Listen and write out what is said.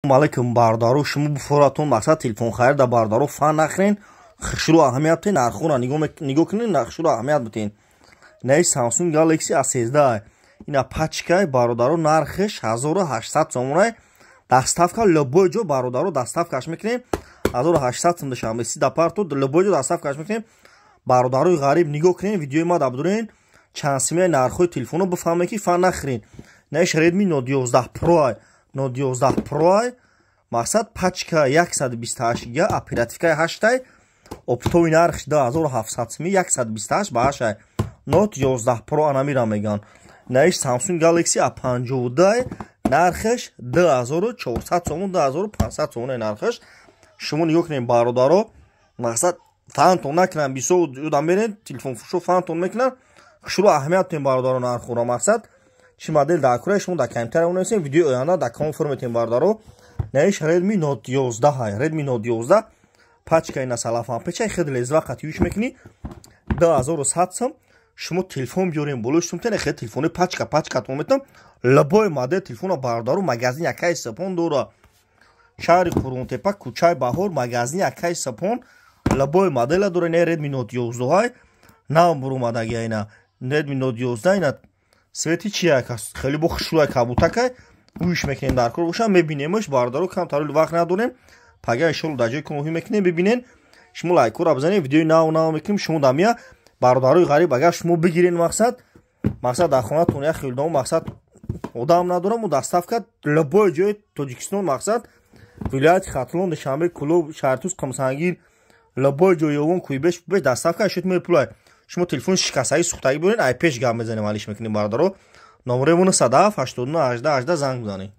Алейкум, бародаро. Шумо буфоратон, мақсад, телефон харида, бародаро, фан нахӯрен, хушрӯ аҳамият битен, нархҳоро нигоҳ кунен, хушрӯ аҳамият битен. Наи Samsung Galaxy A13, ина пачкай, бародаро, нархиш 1800 сомонай. Доставка любой ҷо, бародаро, доставкаш мекунем. 1800 сом Душанбе си дапарто, любой ҷо доставкаш мекунем. Бародарои ғариб, нигоҳ кунен, видеои ма дабдурен, чанд симаи нархҳои телефонро бифаҳмед, ки фан нахӯрен. Наиш Redmi Note 11 Pro, Note 11 Pro, мақсад, пачка 128 гига, оперативкаи 8, оптовый нархш 2700 сими, 128 ба 8, Note 11 Pro анамира меган. Наиш Samsung Galaxy A52, нархаш 2400 сомон, 2500 сомон нархаш. Шумо нигоҳ кунед, бародаро, мақсад, фантон накунанд. Бисёр одам мерен телефонфурӯшо, фантон мекунанд. Шурӯъ аҳамият кунед, бародаро, нархҳоро. Мақсад, чӣ модел дар кура, шумо дар комментария менависем, видеои оянда дар конфор метем, бародаро. Наиш Redmi Note 11, Redmi Note 11, пачка ина салафан печай, хеле лезва қатиюш мекунӣ, 2100 сом. Шумо телефон биёрем болои шумо, хел телефони пачка пачкатон метам, любой модел телефона, бародаро. Магазин Якаи Сапон дора, шаҳри Қурғонтепа, кӯчаи Баҳор, магазин Якаи Сапон любой модела дора. Ина Redmi Note 11 нав бурумадагия, ина Redmi Note 11, ина цвети чия, хеле бо хушрӯя, кабутакай, гӯш мекунем. Дар кор бошам, мебинемш, бародаро. Камтар вақт надорем, пага иншолло дар ҷои куноҳӣ мекунем, бибинен. Шумо лайкҳоро бизанед, видеои нав нав мекунем. Шумо дамия, бародарои ғариб, агар шумо бигирен, мақсад, дар хонатон як хелдомо, мақсад, одам надорам, у доставка любой ҷои Тоҷикистон, мақсад, вилояти Хатлон, Душанбе, Кӯлоб, Шаҳртуз, Қамсангир, любой ҷои, Ёвон, Кӯйбеш беш доставка шуд мепулай. Шумо телефони шикастагӣ, сӯхтагӣ бирен, ай пеш гап мезанем, алиш мекунем, бародаро. Номеремон 107 89 18 18, занг бизанед.